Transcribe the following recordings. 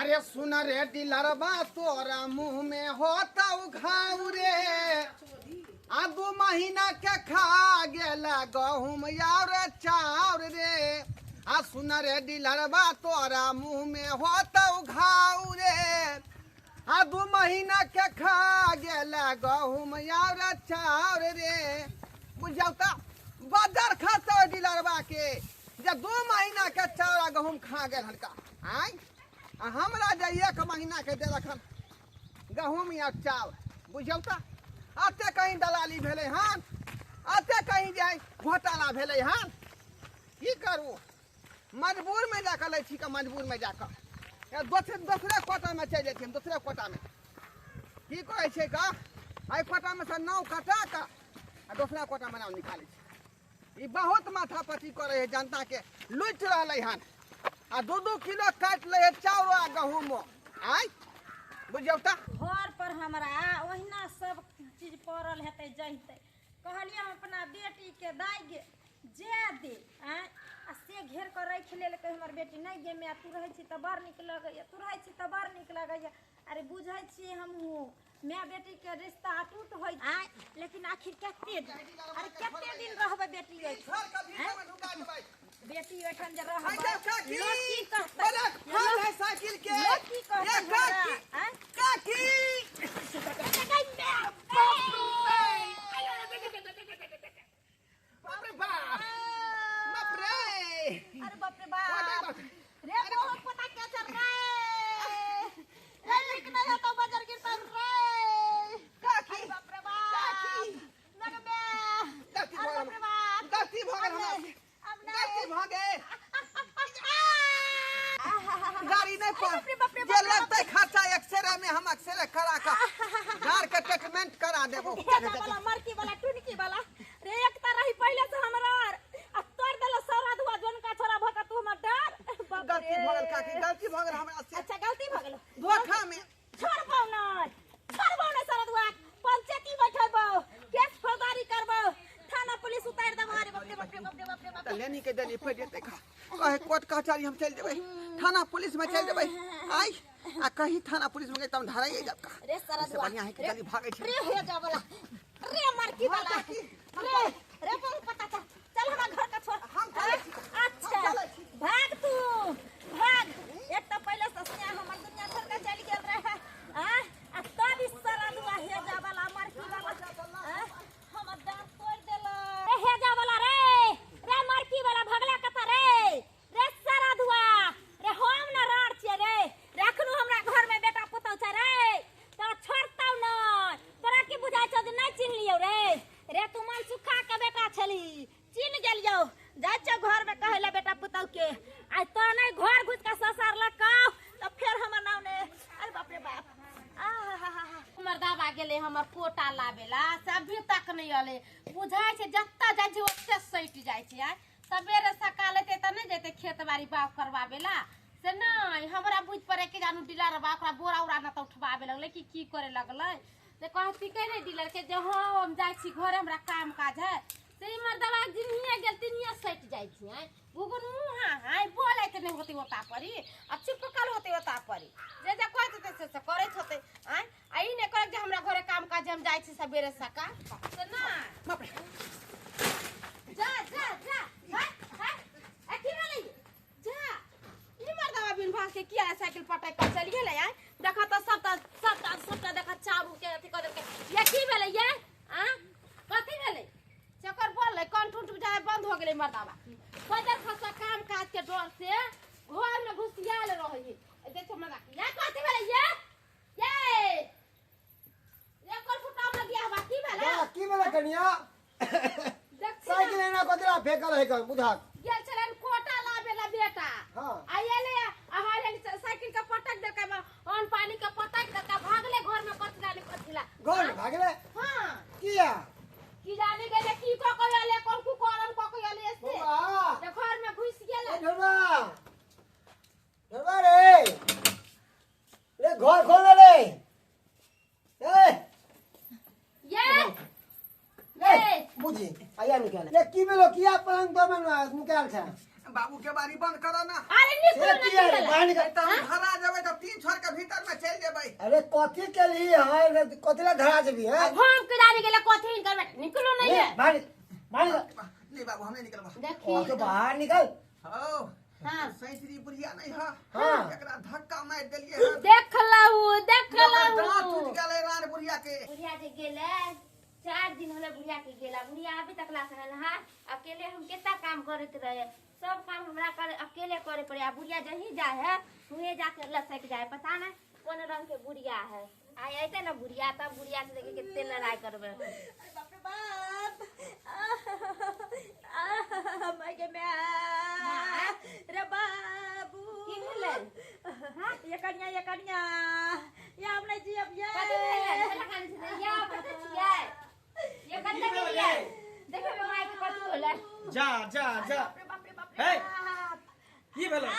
अरे सुन रे डिलरबा तोरा मुंह में होता घाव रे, आ 2 महीना के खा गेला गहूम और चाउर रे। आ सुन रे डिलरबा तोरा मुंह में होता घाव रे, आ 2 महीना के खा गेला गहूम और चाउर रे। बुझाउ त बाजार खा डिलरबा के जे 2 महीना के चाउर आ गहूम खा गेल हनका। आय आ हमरा जे 1 महीना के देलक हन गहूम या चाउर। बुझौ त अते कहीं दलाली भेलै हन, अते कहीं जे घोटाला भेलै हन। की करू, मजबूर में जाकऽ लै छी, मजबूर में जाकऽ दोसरे कोटा में चलि जाइ छी हम, दोसरे कोटा में। की कहै छै का, एहि कोटा में से नाव कटा कऽ आ दोसरा कोटा में नाव निकालै छै। ई बहुत माथापच्ची करै है, जनता के लुटि रहलै हन। आ 2-2 किलो काटि लै है चाउर आ गहूमो। आय बुझियौ त घर पर हमरा ओहिना सब चीज पड़ल हेतै जहितै। कहलियै हम अपना बेटी के दाइ गे जे दे, आँय आ से घेर कऽ राखि लेलकै हमर बेटी। नहि गे माय, तू रहै छी तऽ बड़ नीक लगैया, तू रहै छी तऽ बड़ नीक लगैया। अरे बुझै छियै हमहूँ माय बेटी के रिश्ता अटूट होइ, आँय लेकिन आखिर कते दिन, अरे कते दिन रहबै बेटी ओहिठाम? बेटी ओहिठाम जे रहबै लोक की कहतै? साइकिल के लोक की कहतै हमरा? आँय? काकी बाप रे बाप, बाप रे, अरे बाप रे बाप रे, बहुत पता क्या चल रहा है रे, निक नहीं होता बाजार गिरता रे। काकी अरे बाप रे बाप, काकी नग में गलती अरे भऽ बाप गेल, रे बाप, गलती भऽ गेल हमरा, अब गलती नहीं भऽ गेल। गाड़ी नहीं पर अरे बाप रे बाप रे जे बाप रे। लगतै खर्चा एक्सरे में हम एक्सरे करा कऽ गाड़ के ट्रीटमेंट करा देबो। भेजा वाला मरकी वाला टुनकी वाला रे, एक त रही पहले से हमरा आ तोड़ देला सौरा धुआ जोन का छोरा भक तू हमर डर। बाप गलती रे। भऽ गेल काकी, गलती भऽ गेल हमरा से। अच्छा गलती भऽ गेल धोखा में छोड़बौ नै, छोड़बौ नै सौरा धुआ, पंचायती बैठेबौ, केस फौजदारी करबौ, थाना पुलिस उतारि देबौ। अरे बाप रे बाप रे बाप रे बाप रे बाप तऽ लेनी के देली पड़ि जेतै का, कहे कोर्ट कचहरी हम चलि जेबै, थाना पुलिस में चलि जेबै। आइ आ कहीं थाना पुलिस में गई त हम धराइए जाब का। रे सौरा इससे धुआ बढ़िया है कि जल्दी भागै छै। रे हे जा वाला रे मरकी वाला काकी, रे रे बहुत पता चल, चल हमरा घर का छोड़। हम चलै छी। अच्छा हम चलै छी। भाग तू भाग, एक तो पहले ससुरा हमर दुनिया छोड़ के चल गेल रहे आ आ तब इस सारा दुआ हे जा वाला मरकी वाला आ हमर दांत तोड़ देला। रे हे जा वाला रे, रे मरकी वाला भगला कत रे, रे सारा दुआ रे हम न राड़ छियै रे, रे अखनो हमरा घर में बेटा पुतहु छै रे, तोरा छोड़तौ न, तोरा की बुझाइ छौ जे नहि चिन्ह लियौ रे? रे तू मन सुखा के बेटा छली, चिन्ह गेलियौ, जाइ छौ घर में कहै लए बेटा पुतहु के, आइ तो नहि घर घुसि के ससुर लग तऽ फेर हमर नाम ने। अरे बाप रे बाप, आहा हमर दाबा गेलै हमर कोटा लाबेला, से अभी तक नहि अलै। बुझाइ छै जतऽ जाइ छै ओते सटि जाइ छै। आइ सबेरे सकाल एतै तऽ नहि जेतै खेत बाड़ी बाग करबाबेला, से नहि हमरा बुझि पड़ै कि जानू डीलर बा ओकरा बोरा उरा न तऽ उठबाबे लगलै कि की करे लगलै। से कहती के नहि डीलर के जे हँ हम जाइ छी घरे, हमरा काम काज है। से इमहर दवा जिन्हिए गेल तिन्हिए सटि जाइ छी। आँय गुगुन मुँह हाँ बोलैत नहि होतै ओता परी, आ चिपकल होतै ओता परी, जे जे कहैत होतै से से करैत होतै। आँय आ ई नहि कहत जे हमरा घरे काम काज हम जाइ छी सबेरे सकाल, से नहि। बाप रे। जा जा जा, हाँ हाँ ए की भेलै? जा ई मर्दवा बिन भाग के किया साइकिल पटक के चलि गेलै? आँय देख तऽ सबटा सबटा सबटा देख चारू के अथी कऽ देलकै। ये की भेलै ये? आँ कथी भेलै? चक्कर बोललै कंठ उंठ जाय बंद हो गेलै मर्दवा। पैदल खसा काम काज के डर से घर में घुसियाल रहै है। देखो मर्दा ये कथी भेलै ये? ये ये कोन फुटा में गया हवा की भेलै? या, की भेलै कनिया? देख छी ना। साइकिल एना कतरा फेकल है कन बुझाक। गेल छलनि कोटा लाबे ला बेटा। हाँ। आ एलै आ हले साइकिल के पटक देलकै, अन्न पानी के पटक देलकै, भागले घर में कथी ला कथी ला। घर में भागले? हाँ। किया? की जाने गेलै की क के एलै, कोन कुकरम क के एलै से। बौआ। जे घर में घुसि गेलै। ए ढोलबा। ढोलबा रे। रे घर खोल रे। ए। ये। ले बुझी आया निकाल ले की भेलो किया पलंग तो में निकाल छ बाबू के बारी बंद करो ना। अरे निकलो से ना किया रे निकल। बाहर निकाल। तऽ हम धरा जेबै तऽ 3 अरे कथी के लिए है कथी ला धरा जेबी है हम के जाने गेले कथी हिनकर बेटा निकलू नहीं है बाहर बाहर निकल। ले बाबू हम नहीं निकलबा देखी ओ के बाहर निकल हो हाँ सैसरी बुढ़िया नहीं हा हाँ। एकरा धक्का मार देलिए हन। देख लहू देख ओकर दांत लहू टूट गेलै रान बुढ़िया के बुढ़िया जे गेलै 4 दिन होले बुढ़िया के गेला बुढ़िया अभी तक ला सकल हा अकेले हम कितना काम करत रहे सब काम हमरा करे अकेले करे पड़े आ बुढ़िया जहीं जाए है हुए जाके लसक जाए पता ना कौन रंग के बुढ़िया है आय अइते ना बुढ़िया तब बुढ़िया से देखे कितने लड़ाई करबे अरे बाप रे बाप आह, my गे my रे बाबू की भेलै? ये कनिया ये कनिया ये हम नहीं जियब ये कथी भेलै झगड़ा कानै छै या बतै छियै ये कत्ते गेलियै देखबै माय के कथी होलै जा जा जा बाप रे बाप रे बाप रे हे। बाप। की भेलै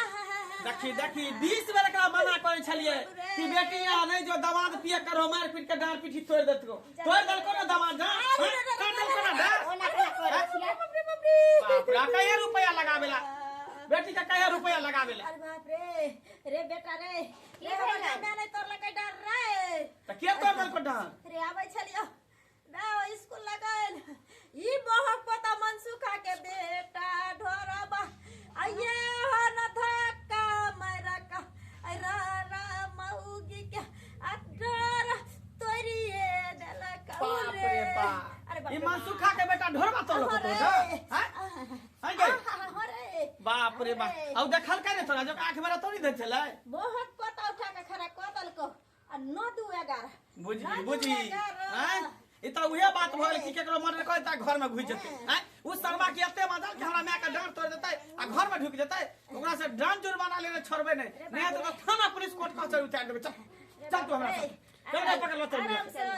देखी देखी 20 बेर एकरा मना करै छलियै कि बेटी आ नहीं जो दवाद पिए करो मार पीट के डांर पीठी तोड़ देतको तोड़ देलको ना दवाद जा तोड़ देलको ना डांर ओना केना करै छियै बाप रे बाप रे बाप रे कहिया रुपया लगावेला बेटी के कहिया रुपया लगावेला अरे बाप रे रे बेटा रे की रे हमर भेलै? माय नहीं तोड़लकै डर रे त के तोड़ देलको डांर रे आबै छलियो ना स्कूल लगल ई बहक पता मनसुखा के बेटा ढोरबा आइए हो न धक्का मारका रा रा मौगी के आ डर तोरिए देलक बाप रे बाप अरे बाप ई रे मनसुखा के बेटा ढोरबा तोड़लको अरे। तो हैं हैं गई बाप रे बाप रे बाप औ देखल का रे तोरा जो आंख मेरा तोड़ी दे छलै बहक पता उठा के खड़ा कऽ देलको आ 9 2 11 बुझी 9 2 बुझी 11। हैं ई त उहे बात भऽ गेल कि केकरो मर्डर कर त घर में घुसि जेतै हैं उ शर्मा के एते मजाल कि हमरा माय के डांट तोड़ देतै आ घर में ढुकि जेतै ओकरा से डांट जुर्माना लेने छोड़बै नहीं नहीं तो थाना पुलिस कोर्ट कचहरी उतार देबै चल चल तू हमरा साथ चल चल पकड़ लो चल आराम से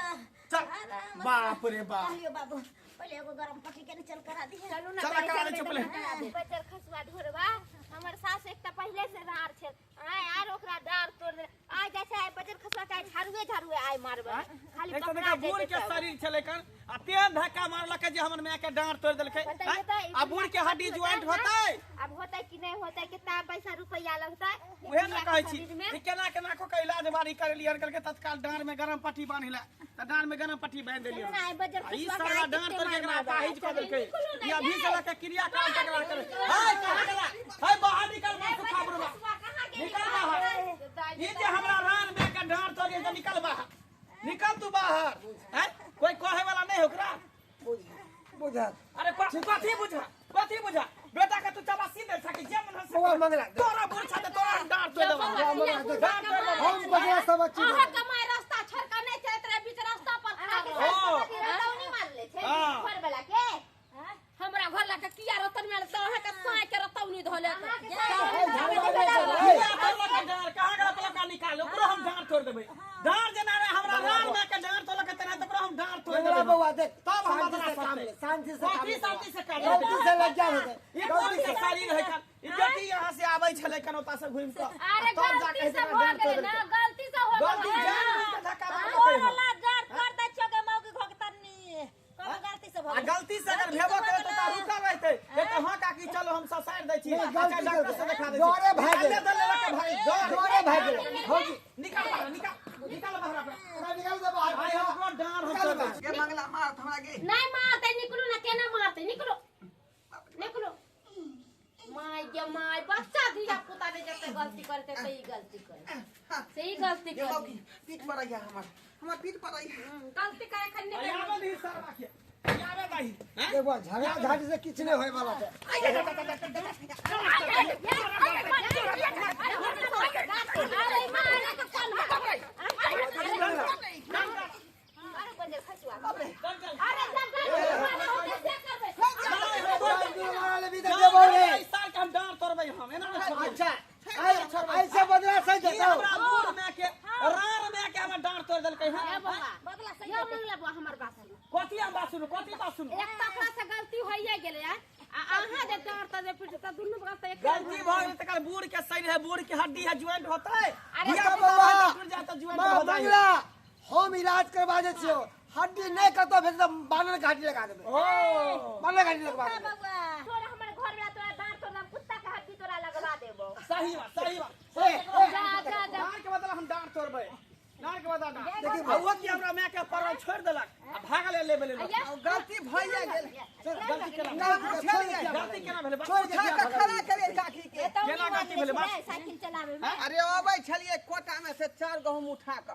चल आराम से। बाप रे बाप कहलियो बाबू पहिले एगो गरम पट्टी के चल करा दिहे चलू ना चला पहिले करा दे चलबै चुपले। तऽ करा दे। बचल खसुआ ढोरबा हमर सास एक तऽ पहिले से रार छल आय आर ओकरा डार तोड़ दे आय जाइ छै आय बचल खसुआ के आय झाड़ुए झाड़ुए आय मारबै खाली एक तऽ पकड़ा देखा बूढ़ जेतै के तब। शरीर छलै कन आ तेहन धक्का मारलकै जे हमर माय के डांट तोड़ देलकै बताइए हैं? तऽ ई आ बूढ़ के हड्डी ज्वाइंट होतै आब होतै कि नहि होतै कितना पैसा रुपैया लगतै उहे ने कहै छी शरीर में ई केना केना कऽ के इलाज बारी करेलियै हन कहलकै तत्काल डाँड़ में गरम पट्टी बान्हि ले तऽ डाँड़ में गरम पट्टी बान्हि देलियै चलू ना, आइ बजर आ ई खसुआ के सरवा आइ डाँड़ कते तोड़ के एकरा मार मारबै। अपाहिज कऽ देलकै निकलू ना ई अभी यै। से लऽ के क्रिया काम तकरा करे हाय कहाँ गेला हाय बाहर निकल मार सुखा बुढ़वा खसुआ कहाँ गेली? निकल बाहर ई जे हमरा रान में के डाँड़ तोड़ गेल तऽ निकल बाहर निकल तू बाहर हैं कोई कहे वाला नहीं ओकरा बुझ बुझा अरे कथी बुझा कथी बुझा बेटा के तू चबासी दे छा कि जे मन से बौआ मंगला तोरा बुढ़ छा तोरा हम डाँड़ तोड़ देबा डाँड़ तोड़ देबा हम बजरा सब अच्छी अहाँ कमाय रास्ता छोड़ के नहीं चलत रहे बीच रास्ता पर खड़ा अहाँके रहो। सास पति रतौनी मारले छै हाँ। घर वाला के हमरा घर लके किया रतन मारले तऽ अहाँके साँय के रतौनी धोले अहाँके किया तोड़लकै डाँड़ कहाँ गेला पलका निकाल ओकरो हम डाँड़ तोड़ देबै डाँड़ जेना रे हमरा रान में के डाँड़ तोड़लकै तेना तऽ ओकरो हम डाँड़ तोड़ मंगला देबै बौआ देख तब हम शांति बदला से काम सकते। ले शांति से काम कथी ले शांति से काम गलती से लग गया होते ई कोन के शरीर है कन ई बेटी यहाँ से आबै छलै कन ओतऽ से घुमि कऽ अरे आ तब जा गलती के से एकरा भऽ डाँड़ तोड़ गेलै ना देलकै। गलती से हो गलती गेलै जान ना। बुझि के धक्का मारलकै तोरा हन। ला डार कर दै छियो गे मौगी घोकतनी कोनो गलती से भऽ आ गेल। गलती से अगर भेबो करे तो ता रुकल रहते नहीं तो हाँ काकी चलो हम ससार दै छी नहीं, अच्छा गलती डॉक्टर से से देखा दै डरे छी भागि निकाल दे लेलक भाई डर डरे भागि गेलै भौजी निकाल बाहर निकाल निकाल बाहर अपना ओकरा निकाल दे बाहर भाई हम ओकरो डाँड़ हम तोड़ दै छी गे मंगला मारत हमरा गे नहीं मारते निकलू ना केना मारते निकलो निकलो my गे my बच्चा धिया पुता ने जते गलती करते ते ई गलती करे से ई गलती गे करे मौगी पीठ पर आइया हमर हमर पीठ पर आइया गलती करे खन्ने आ आबे दही सरवा के आबे दही हैं? देखो झगड़ा झाटी से किछु नहीं होय वाला छै अरे बजर खसुआ चल चल अरे जब गलती होते से करबै भी तऽ देबो रे ई साल के हम डाँड़ तोड़बै हम एना नहि छोड़बै अच्छा ऐसे बदला सही ई देतौ हमरा बूढ़ माय के रार माय के हमर डाँड़ तोड़ देलकै हन बदला सही यो मंगला बुआ हमर बात सुनू कथी हम बात सुनू कथी बात सुनू एक तऽ अपना से गलती होइए गेलै आ अहाँ जे डाँट जे फिर तऽ दुनू बगल से एक गलती भऽ गेल तकर बूढ़ के शरीर है बूढ़ के हड्डी है ज्वाइंट होतै अरे धिया अच्छा पुता बौआ है तऽ टूट जाए तऽ ज्वाइंट माँ हो जाइ मंगला हम इलाज करवा दै छियौ हड्डी नहि कतौ भेट तऽ बानर के हड्डी लगा देबै ओ बानर के हड्डी लगवा देबै बौआ तोरा हमर घर वाला तोरा डाँट तोरा कुत्ता के हड्डी तोरा लगवा देबो सही बात सही बात ए, ए, जा जा जा डाँड़ के बदला हम डाँड़ तोड़बै नार के बता ना वो की हमरा माय के परल छोड़ देलक आ भागल ले ले गलती भइल गेल। गलती केना गलती केना भेलै? छोड़ के खड़ा करे काकी के केना गलती भेलै? साइकिल चलावे में। अरे अबै छलिए कोटा में से 4 गहूम उठा क,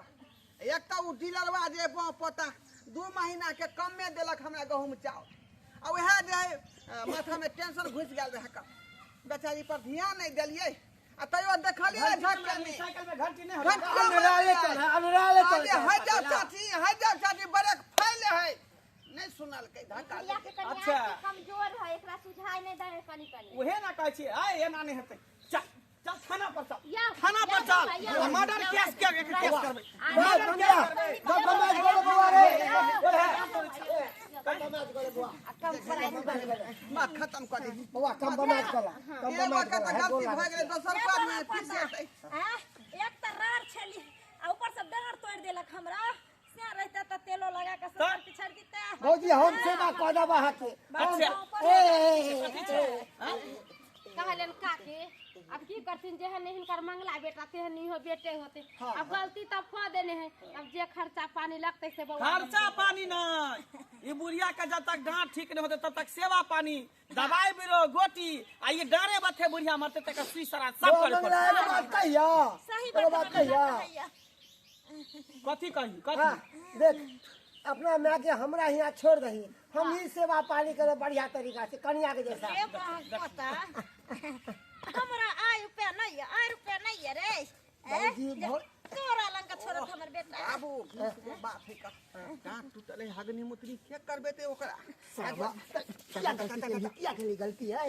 एक त उ डीलरवा जे पोता 2 महीना के कम में देलक हमरा गहूम चाउर, आ वएह जे माथा में टेंशन घुस गेल रहे क, बेचारी पर ध्यान नहीं देलिए आ तैयो देखलिए झटका में साइकिल में घंटी नहीं होता। अनुराले चल अनुराले चल। है जाओ चाची, है जाओ चाची, ब्रेक फैल है नहीं सुनलकै धक्का। अच्छा कमजोर है एकरा सुझाय नहीं दे कनी कनी। उहे ना कहै छी आय एना नहीं हेतै। चल चल थाना पर चल, थाना पर चल, मर्डर केस के केस करबै। मर्डर केस करबै। कम बमाज बोलो बौआ रे, कम बमाज बोलो बौआ, कम बात खत्म कर दे बौआ, कम बमाज कला, कम बमाज कला। गलती भ गेलै दोसर बात में फिर से हेतै। एक त रार छली आ ऊपर से डांर तोड़ देलक हमरा, से रहता त तेलो लगा के सब पिछड़ दिता। भौजी हम सेवा क देब अहाँ के। अच्छा ए कहलन काके अब की करथिन, जेहन हिनकर मंगला बेटा तेहन इहो बेटे होते। अब गलती तब खो देने है, अब जे खर्चा पानी लगते से बौआ। खर्चा पानी नहीं, ई बुढ़िया के जब तक डांट ठीक नहीं होते तब तक सेवा पानी दवाई बिरो गोटी आ ये डारे बथे बुढ़िया मरते तक सुई सरा सब करे पड़ते। बात कहिया सही बात कहिया। कथी कही कथी? देख अपना माय के हमरा यहाँ छोड़ दही, हम ही सेवा पानी करे बढ़िया तरीका से कन्या के जैसा। पता हमरा आय रुपया नहीं है, आय रुपया नहीं है रे। तोरा लंका छोड़त हमर बेटा। बाबू बाप हे का डांट टूटले हगनी मुतरी के करबे ते ओकरा। क्या गलती क्या के गलती है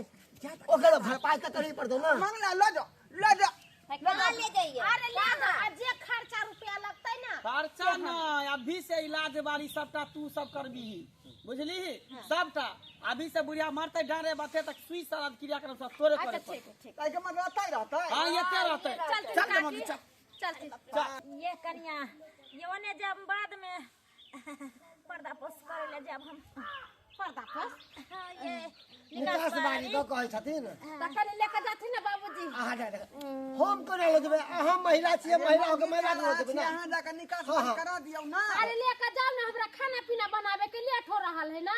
ओकरा भरपाई त करही पड़तो ना। मंगला ल जा ल जा कहां ले जाइए? अरे ले ना, जे खर्चा रुपया लगतै ना। खर्चा ना अभी से इलाज बारी सबटा तू सब करबी बुझली सबटा। अभी से बुढ़िया मरते डारे बाते तक सुई सराद क्रियाक्रम सब तोरे करे। अच्छा ठीक ठीक, ताई के मन रहतै रहतै। हां एते रहतै। चल चल मम्मी चल चल ये कन्या ये ओने जब बाद में पर्दा पोस करे ले जब हम पर्दा पोस। हां ये निकास बारी द कहै छथिन तखन लेके जाथिन ना बाबूजी। अहाँ जा हम कोना ले जेबै, अहाँ महिला छियै, महिला हो के महिला के ले जेबै ना। अहाँ जाके निकास करा दियौ ना। अरे लेके जाओ ना, हमरा खाना पीना बनावे के लेट हो रहल है ना।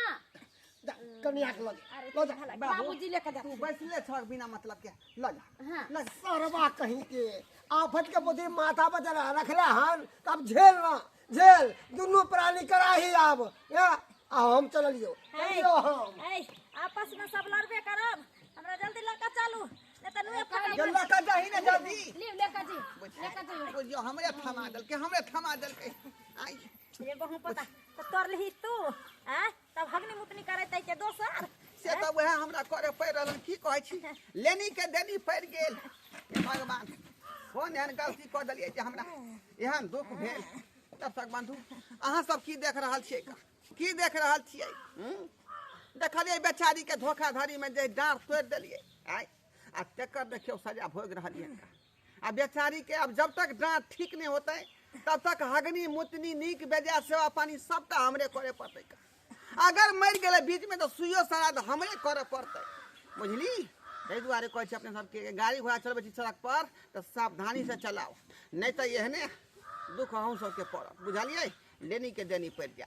कन्या के लगे ल जा बाबूजी लेके जा। तू बैसले छ बिना मतलब के ल जा हां। सरवा कहीं के आफत के बुद्धि माथा पर जरा रखले हन तब झेल ना झेल दुनू प्राणी कराही आब आ हम चललियो चलियो हम। ए आपस में सब लड़बे करब, हमरा जल्दी लड़का चालू नहीं त नुए फटा। जल्दी का जाही ना जल्दी ले लेके जी लेके जी। बुझियो हमरे थमा देलके, हमरे थमा देलके। आई ये बहु पता त तोर लही तू आ तब हगनी मुतनी करे तै के दोसर से त वह हमरा करे पड़ रहल। की कहै छी लेनी के देनी पड़ गेल। हे भगवान कोन एहन गलती क देलियै जे हमरा एहन दुख भेल। दर्शक बंधु अहाँ सब की देख रहल छियै, की देख रहल छियै? देखलियै बेचारी के धोखाधड़ी में जे डाँड़ तोड़ि देलियै आय आ तकर देखियौ सजा भोग रहल आ बेचारी के अब जब तक डाँड़ ठीक नहीं होतै तब तक हगनी मुतनी नीक बेजाय सेवा पानी सबटा हमरे करे पड़तै। अगर मरि गेलै बीच में तो सुइयो सराद हमरे करे पड़तै बुझली। ताहि दुआरे कहै छी अपने सबके गाड़ी घोड़ा चलबै छी सड़क पर तऽ सावधानी से चलाउ, नहीं तऽ एहने दुख अहूँ सबके पड़त बुझलियै। लेनी के देनी पड़ि जायत।